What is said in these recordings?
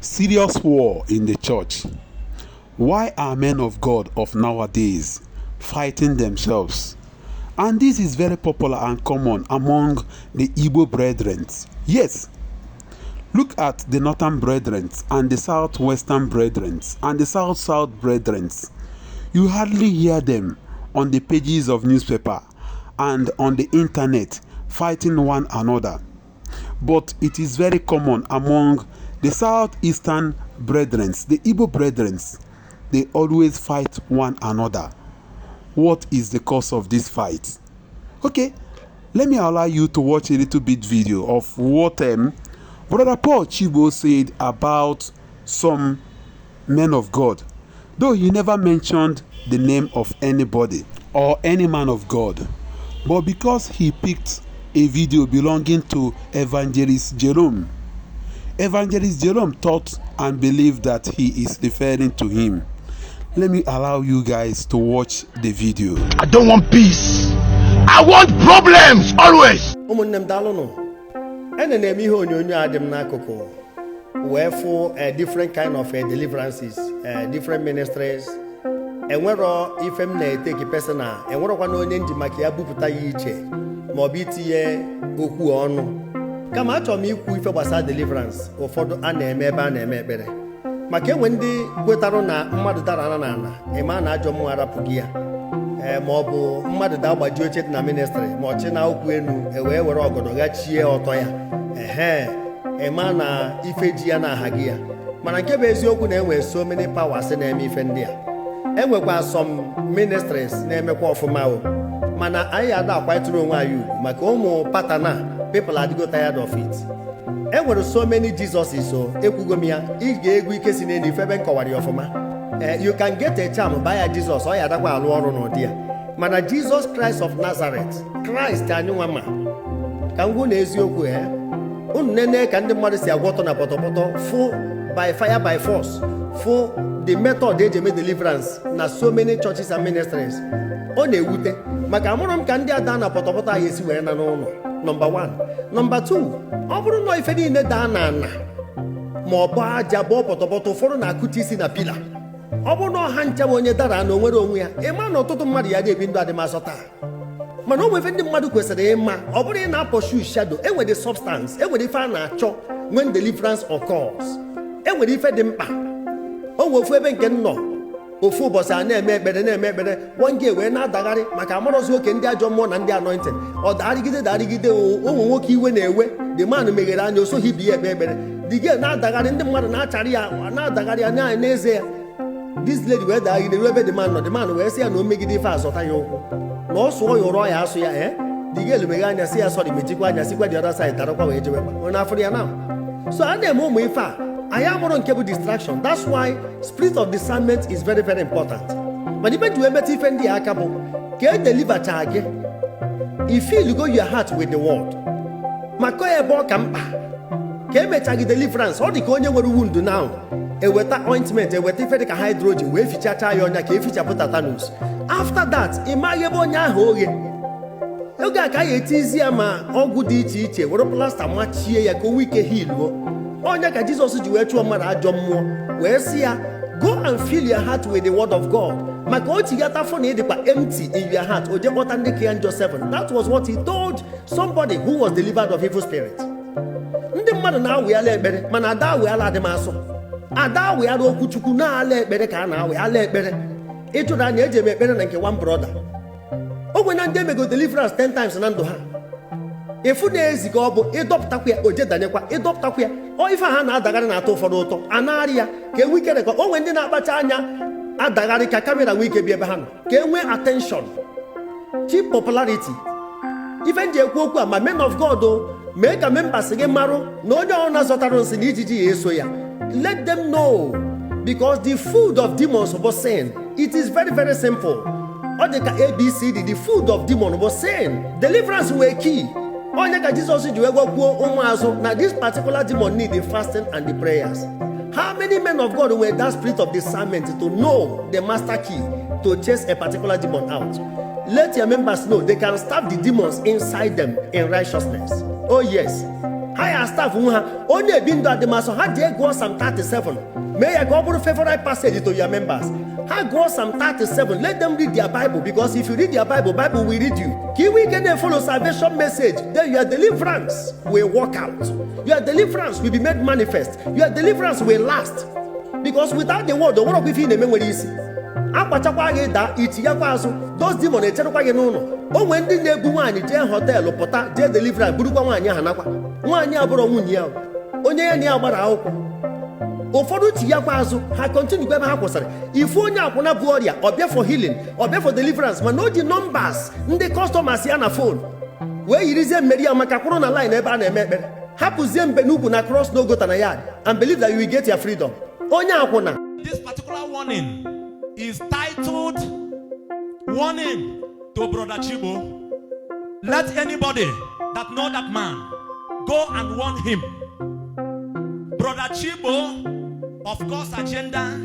Serious war in the church. Why are men of God of nowadays fighting themselves? And this is very popular and common among the Igbo brethren. Yes, look at the northern brethren and the southwestern brethren and the south brethren. You hardly hear them on the pages of newspaper and on the internet fighting one another. But it is very common among the southeastern brethren, the Igbo brethren. They always fight one another. What is the cause of this fight? Okay, let me allow you to watch a little bit video of what Brother Paul Chigbo said about some men of God, though he never mentioned the name of anybody or any man of God. But because he picked a video belonging to Evangelist Jerome, Evangelist Jerome thought and believed that he is referring to him. Let me allow you guys to watch the video. I don't want peace. I want problems always. Wherefore, different kind of deliverances, different ministries. And where if I'm take a person, and what one on the Makiabu Putayiche, Mobiti, Goku on. Come out of me if it was a deliverance or for the Anne better. Make when the Guetarona, Madaranana, a man Ajomo Arapugia, a mobile, Madaba Jochet na ministry, Mochena Quenu, a way where all Godogachi or Toya, a hair, a mana Ifegiana Hagia. Manakebe Yokunen were so many powers in Emi Fendia. And we got some ministries named Kwafumao. Mana I had quite wrong why you, Macomo Patana. People had got tired of it. And there were so many Jesuses, so Ekugomia, if you case in any Feben Kawari of you can get a charm by a Jesus or Yadakwa Alwaro no dear. Mana Jesus Christ of Nazareth, Christ Anuama. Kangu Nezioku, Unnene can the modesty of water na potopoto, full by fire by force, full the method they made deliverance, na so many churches and ministries. On a wute, Makamorum can dia dana potopota yesi when no. Number one. Number two, I don't know if any in the Danana. Moba, Jabo, Potopoto, for an acutis in a pillar. I don't know Hanta when you dara no where we are. A man or Toto Maria de Binda de Masota. Mano within the Maduquesa de Emma, over in our pursue shadow, and with the substance, and with the fan chop when deliverance occurs. And with the fed them back. Oh, we'll Feben can know. Ofu bosa na eme better one day we na dagari maka amoro so ke ndi ajo mo na ndi anointed o darigide o nwoke iwe na ewe the man megere anya so he be better the girl na dagari ndi mmadu na achari ya na dagari anya na eze ya this lady we darigide we the man we say na o megide fa asota ya okwu na o so yoro ya aso ya the girl megere anya say ya sorry mejikwa anya sikwa the other side tarakwa we jewe ba na afori ya now so ade mo ifa I am on cable distraction. That's why spirit of discernment is very, very important. When you bet to emit if the akabo, can deliver target. If you go your heart with the word, Makoya bo kampa, can make target deliverance. All the konya will wound now. A weta ointment, a wetifedic hydrogen, we feature tayona, can feature potatanus. After that, imagable nyahoge. Yoga kaya easy ama, all good each, what a plaster much here, go week a heal. Onya Jesus is where to mara jomo. Where see go and fill your heart with the word of God. Makoti yata phone empty in your heart. That was what he told somebody who was delivered of evil spirit. Now we are better. Manada we are the maso. Ada we are okuchuku na ale better kana we are better. It would an age better than one brother. Oh, when I go deliver us 10 times and undo her. If you days ago, adopt Taquia or Jedanekwa, adopt Taquia, or if I had a daganato for Roto, Anaria, can we get a go? Oh, when then Batanya, a dagarika camera we can be behind. Can we attention? Cheap popularity. Even the Okwa, my men of God, though, make a member again, Maro, no one has utterance in EGG, let them know. Because the food of demons was saying, it is very, very simple. All the ABCD, the food of demon was saying, deliverance were key. Jesus now this particular demon need the fasting and the prayers. How many men of God were that spirit of discernment to know the master key to chase a particular demon out? Let your members know they can stop the demons inside them in righteousness. Oh yes, higher staff only been at the master had they go Psalm 37. May I go favorite passage to your members. I go Psalm 37. Let them read their Bible, because if you read their Bible, Bible will read you. Can we get them follow salvation message? Then your deliverance will work out. Your deliverance will be made manifest. Your deliverance will last. Because without the word of within the memory is those demons oh, when they go one jail hotel or pota jail deliverance Burukwanya Hanaka one year Boromunia onye near Barao ụfọdụ Tiakwazu ha continue to ha kwụsịrị if onye akwụna bụ ọrịa ọ bịa for healing ọ bịa for deliverance mana o ji numbers ndị customers ya na phone wee yirizie mmeri ya maka kwụrụ na line ebe a na-eme ekpere hapụzie mbe n'ugwu na cross no go na yard and believe that you will get your freedom. Onye akwụna. This particular warning is titled Warning to Brother Chigbo. Let anybody that know that man go and warn him. Brother Chigbo, of course, agenda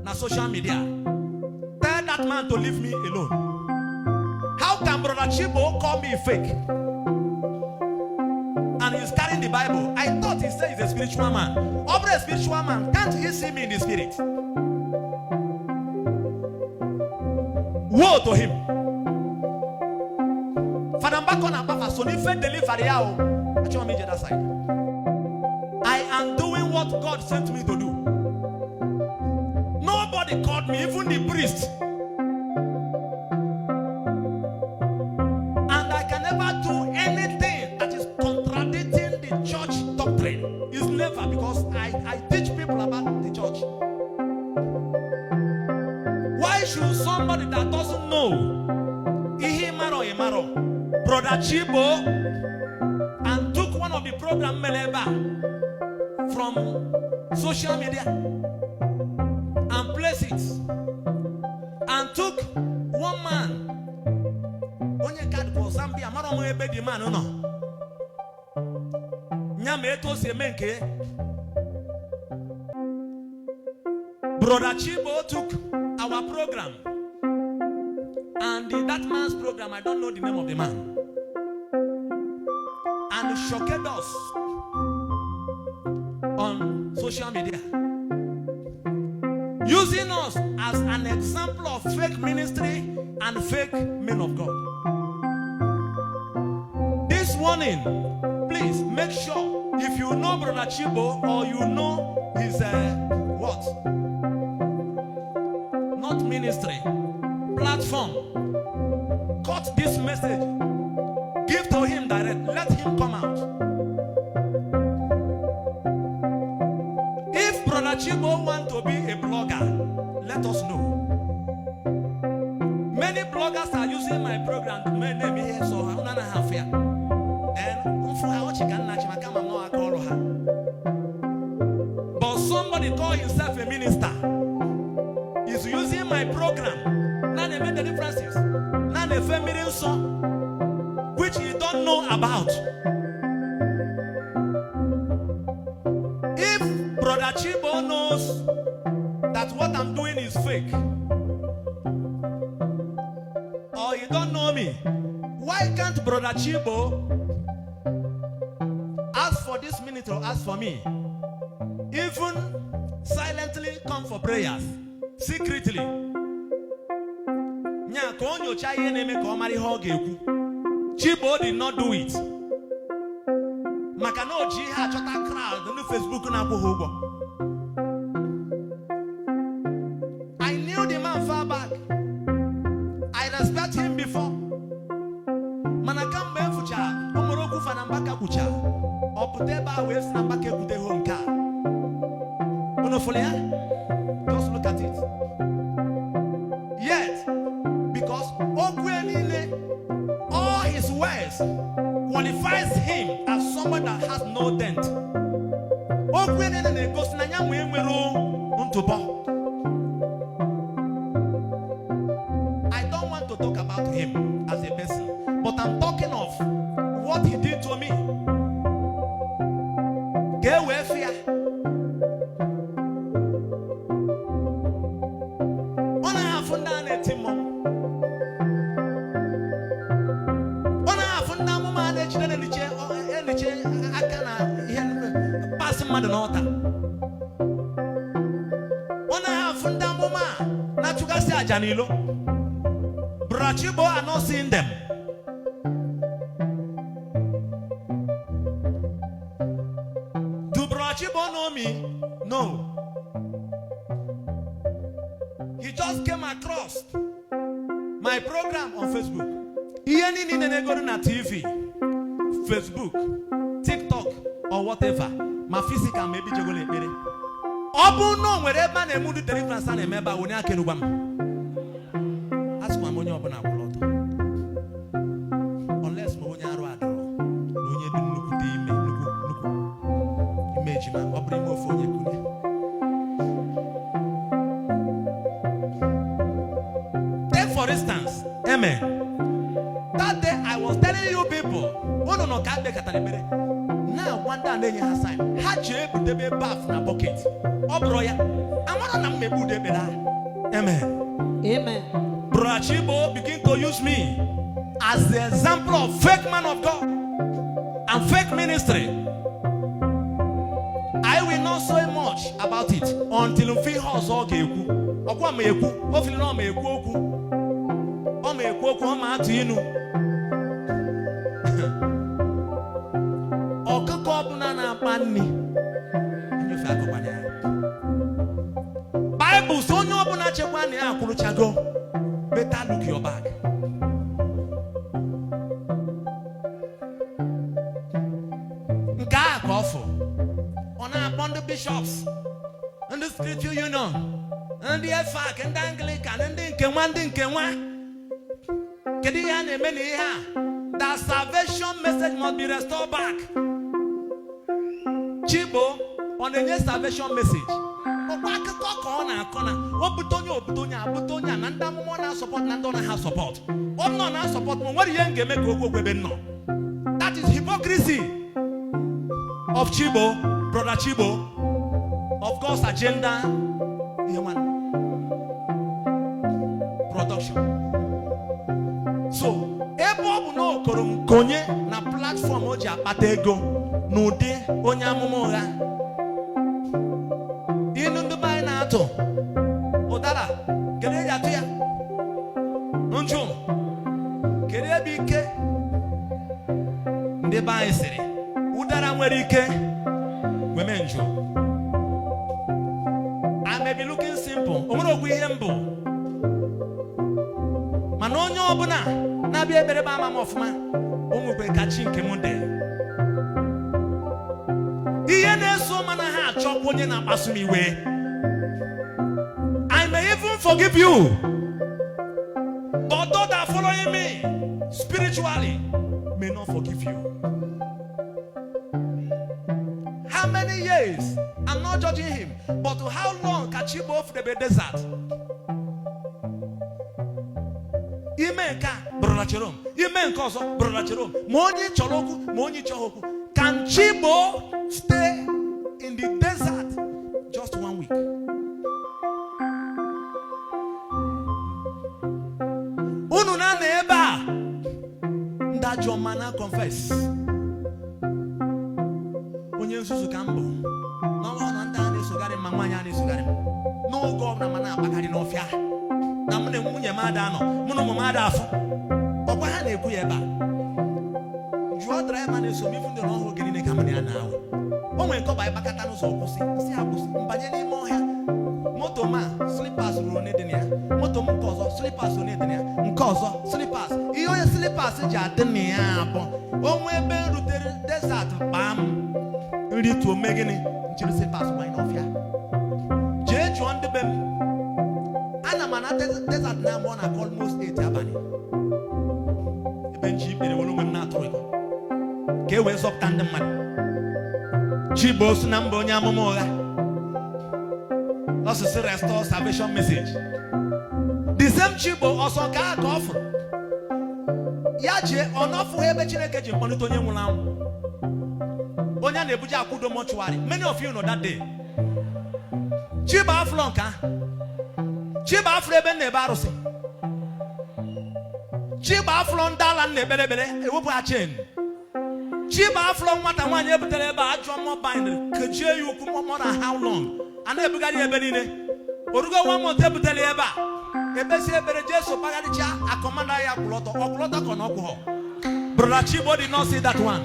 na social media. Tell that man to leave me alone. How can Brother Chigbo call me fake? And he's carrying the Bible. I thought he said he's a spiritual man. Over a spiritual man, can't he see me in the spirit? Woe to him. Father Mbakona Papa, so if you deliver that side. I am doing what God sent me to do. Nobody called me, even the priest. And I can never do anything that is contradicting the church doctrine. It's never, because I teach people about the church. Why should somebody that doesn't know Brother Chigbo and took one of the program Meleba from social media and place it and took one man onye card for Zambia maro mo ebe di man no nyame eto se menke. Brother Chigbo took our program and that man's program, I don't know the name of the man, and shocked us on social media, using us as an example of fake ministry and fake men of God. This warning, please make sure if you know Brother Chigbo or you know his not ministry platform, cut this message, give to him direct, let him come out. If Brother Chigbo want to be a blogger, let us know. Many bloggers are using my program to make them here, so I'm not half here. But somebody call himself a minister is using my program. Now they make the differences. Now they feminine song, which you don't know about. If Brother Chigbo knows that what I'm doing is fake, or you don't know me, why can't Brother Chigbo ask for this minute or ask for me? Even silently come for prayers, secretly. Chigbo did not do it. Makano G had chota crowd on the Facebook na Bohogo. I knew the man far back. I respect him before. Manakam Benfucha, Omoroku Fanambaka Kucha, or Puteba West Nambake Kute Honka. Unofolia? Just look at it. Yet, because all his words qualifies him as someone that has no dent. I don't want to talk about him as a person, but I'm talking of what he did to me. Get where fear. Ona ha funda mama na chugasi ajanilo. Brother Chigbo are not seeing them. Do Brother Chigbo know me? No. He just came across my program on Facebook. Any go na TV, Facebook, TikTok, or whatever. My physical maybe juggle it. Obu no wherever na emudu deliverance na emeba woni akenugwam. Ask my money open up. Unless mo onye aru adoro. No onye du nnukwu te ime nnukwu image ma obri mo fo onye kune. Take for instance, amen. That day I was telling you people, oh no ka be katalebere. Now one day na enye ha sign. Ha je ebudebe bath na bucket. Obro ya. Amara na mmebudebe la. Amen. Amen. Brother Chigbo begin to use me as the example of fake man of God and fake ministry. I will not say much about it until we feel also geku. Okwa meku, hopefully no meku oku. O meku oku o ma atinu. Okoko obuna na panni. Anyo fa akopanya. Bible so nyo obuna chekwa na akwuru chago. Better look your back. Nka akofo. Ona upon the bishops and the spiritual union and the Evang and the Anglican and the Nkenwa. Kedi ya na many ha. That salvation message must be restored back. Chigbo on the new salvation message. Obutonya nanda mo na support nanda na have support. No na support mo what yen make go no. That is hypocrisy of Chigbo, brother Chigbo, of God's agenda human production. So ebo no korum konye na platform oji akpata ego n'ụdị onye amụma ụgha. Udara, kere ya tuya. Nchum, kere bike. Ndị ba isiri. Udara nwere ike. Women nju. I may be looking simple. Onwere okwu ihe mbụ. Mana onye ọbụla na-abịa ebere ba ama m ọfụma. Onwekwe kachi nke m dị. Ihe na-eso mana ha achọpụ onye na-akpasu m iwe. I may even forgive you. But those that are following me spiritually may not forgive you. How many years? I'm not judging him. But how long can Chigbo of the desert? Amen ka brother Jerome. Amen ka also brother Jerome. Monyi choloku, monyi chohoku. Can Chigbo stay in the desert just 1 week? Unu na neba that your man confess. Onye nsusu kambo. No one nda na sugari mamanya na sugari. No go na mana bakari no fia. Na mne munye mada no. Munu mo mada afu. Okwa ha na eku ye ba. Juo driver na so mi fu de no ho gini ne kamane anawo. Onwe ko ba bakata no so okwusi. Si akwusi mbanye ni mo ha. Moto ma slippers ro ne de nia. Moto m kozo slippers ro ne de nia. Nkozo slippers. Iyo ye slippers ja de nia abo. Onwe be rutere desert bam. Nri to megini nchiri slippers wine off ya. Je juan de bem. Ana mana desert na mo na almost 8 abani. Benji bere wonu mem na toro ko. Ke we zop tande man. Chigbo su na mbo nya momo ga. Also say restore salvation message. The same Chigbo also ka offer. Ya je onofu ebe Chineke ji mkpọlite onye nwụrụ anwụ. Onye na-ebuja akwudo mortuary. Many of you know that day. Chigbo afro nka. Chigbo afro ebe na ebe arụsị. Chigbo afro ndala na ebelebele ewepụ ha chain. Chiba from what I want you to tell about your mobile. Could you come more than how long? And everybody a benine. Orugo one more table tell you about. Ebese berejeso pagadicha a commander ya kuloto okulota konoko. Brother Chigbo did not say that one.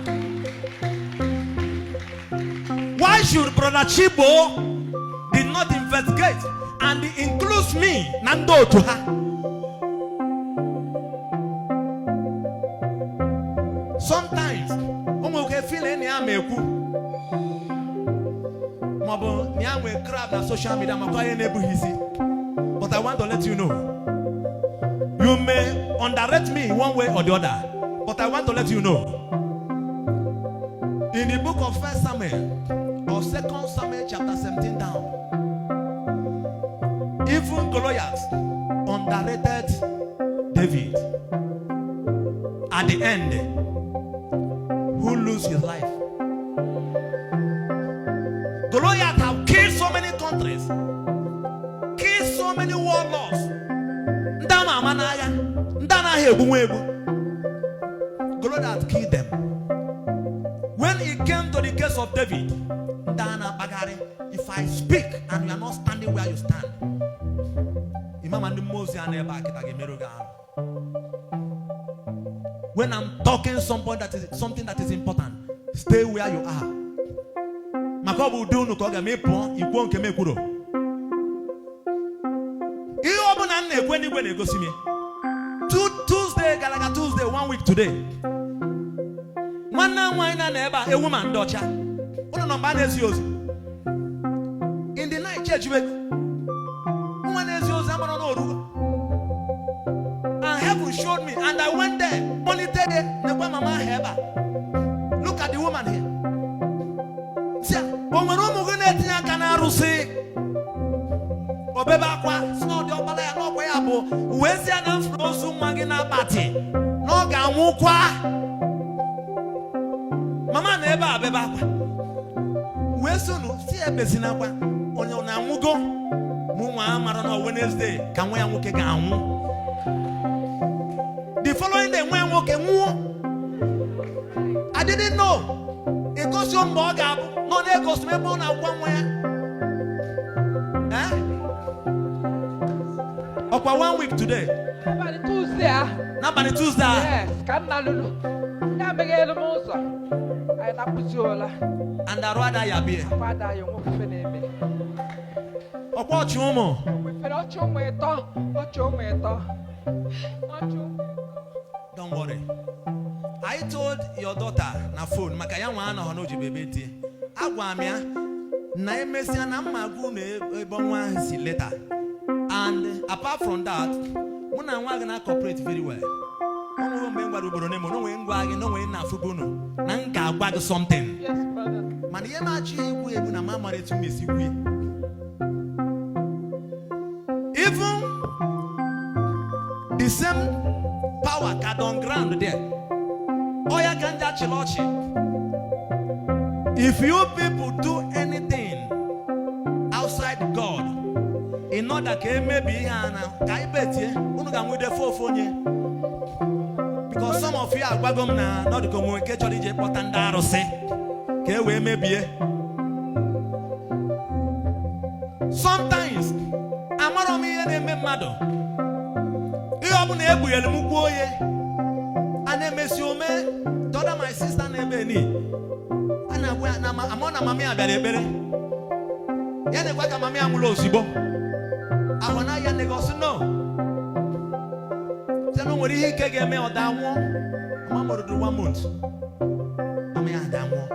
Why should Brother Chigbo did not investigate and he includes me Nando to her? Sometimes okay feel any ameku. Mabo niamwe crab na social media makoye nebu hisi. But I want to let you know, you may underrate me one way or the other, but I want to let you know, in the book of 1 Samuel or 2 Samuel chapter 17 down, even Goliath underrated David. At the end, who lose his life? Goliath have killed so many countries, so many warlords. Ndama manaya, ndana hebu. Goliath killed them. When he came to the case of David, ndana bagare, if I speak and you are not standing where you stand, when I'm talking something that is important, stay where you are. Makobu do no koga me pon, ikwo nke me kuro. Tuesday, Galaga Tuesday, 1 week today. One neighbor, a woman, daughter. In the night, church, one is yours, and heaven showed me, and I went there. Look at the woman here. Obeba kwa snow de obala ya no kwa ya bo wezi ana fro so magi na party no ga nwu kwa mama na ebe abeba kwa wezi no si ebesi na kwa onye na nwugo mu nwa amara na Wednesday ka nwa ya nwoke ga anwu the following day nwa nwoke nwu. I didn't know it goes your mboga no na goes me bo na kwa nwa ya. Okwa 1 week today. Nobody Tuesday. Nobody Tuesday. Yes, kanalulu. Nyambegele muso. Ay napujola. And arwada ya bie. Arwada yo mo feneme. Okwa chumo. Pero chumo eto. Don't worry. I told your daughter na phone makaya nwa na hono jibebeti. Agwa amia na emesia na mmagu na ebonwa si later. And apart from that, when I'm going to cooperate very well. No something. Yes, brother. Even the same power got on ground there. Oya ganja chilochi. If you people do anything outside God, in order to maybe because some of you are going not to communicate with the important sometimes I'm not on me and my sister and I'm on a mammy. I want to negotiate no. Tell me what he can me or that one. Mama do 1 month. I mean, that one.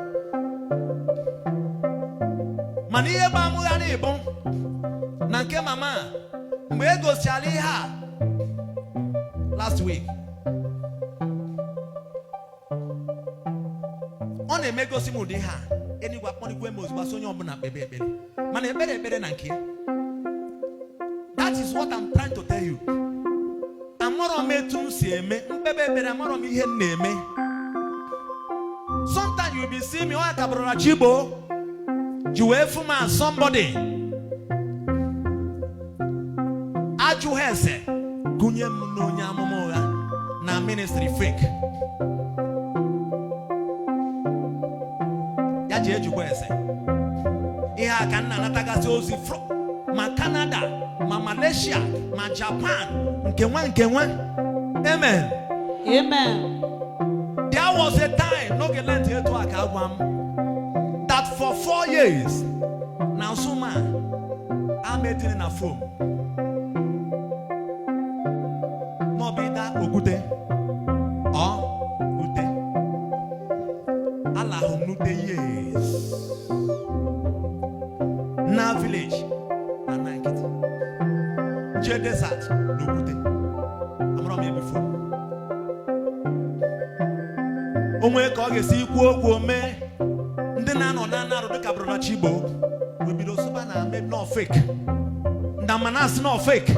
Mania Bamu and Ebon. Nanke Mama. Where goes Charlie? Last week. On a mego simudiha. Any weapon was Basonio Bona baby. Man, better Nanke. That is what I'm trying to tell you. I'm not on me to see me, baby, I'm not on me here name me. Sometimes you'll be seeing me like a brother Chigbo, you have from somebody. Aju hese, kunye mnunya momoga na ministry fake. ji ejikwa ese. Ihe a ka nna anatagasi ozi from ma Canada, ma Malaysia, ma Japan, nke nwa. Amen. Amen. There was a time, no get lent to Akagwam, that for 4 years, now so man, I'm eating in a phone. No be that Ogute. Oh, Ute. Allah Nute years. Now village, and like it. J desert, no Gute. I'm not here before. Onwe ka ọ ga-esi ikwu okwu ome ndị na-anọ na narụ dịka brother Chigbo webido sụba na maybe no fake ndị manas no fake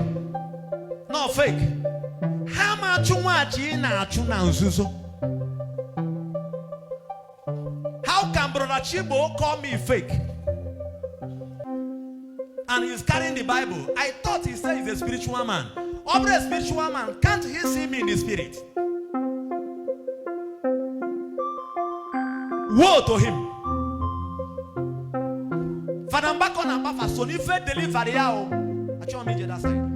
ha ma achụ nwachi na-achụ na nzuzo. How can brother Chigbo call me fake and he's carrying the Bible? I thought he said he's a spiritual man. Over a spiritual man, can't he see me in the spirit? Woe to him. Father Mbako na Bafa, so if they deliver yao, I show me the other side.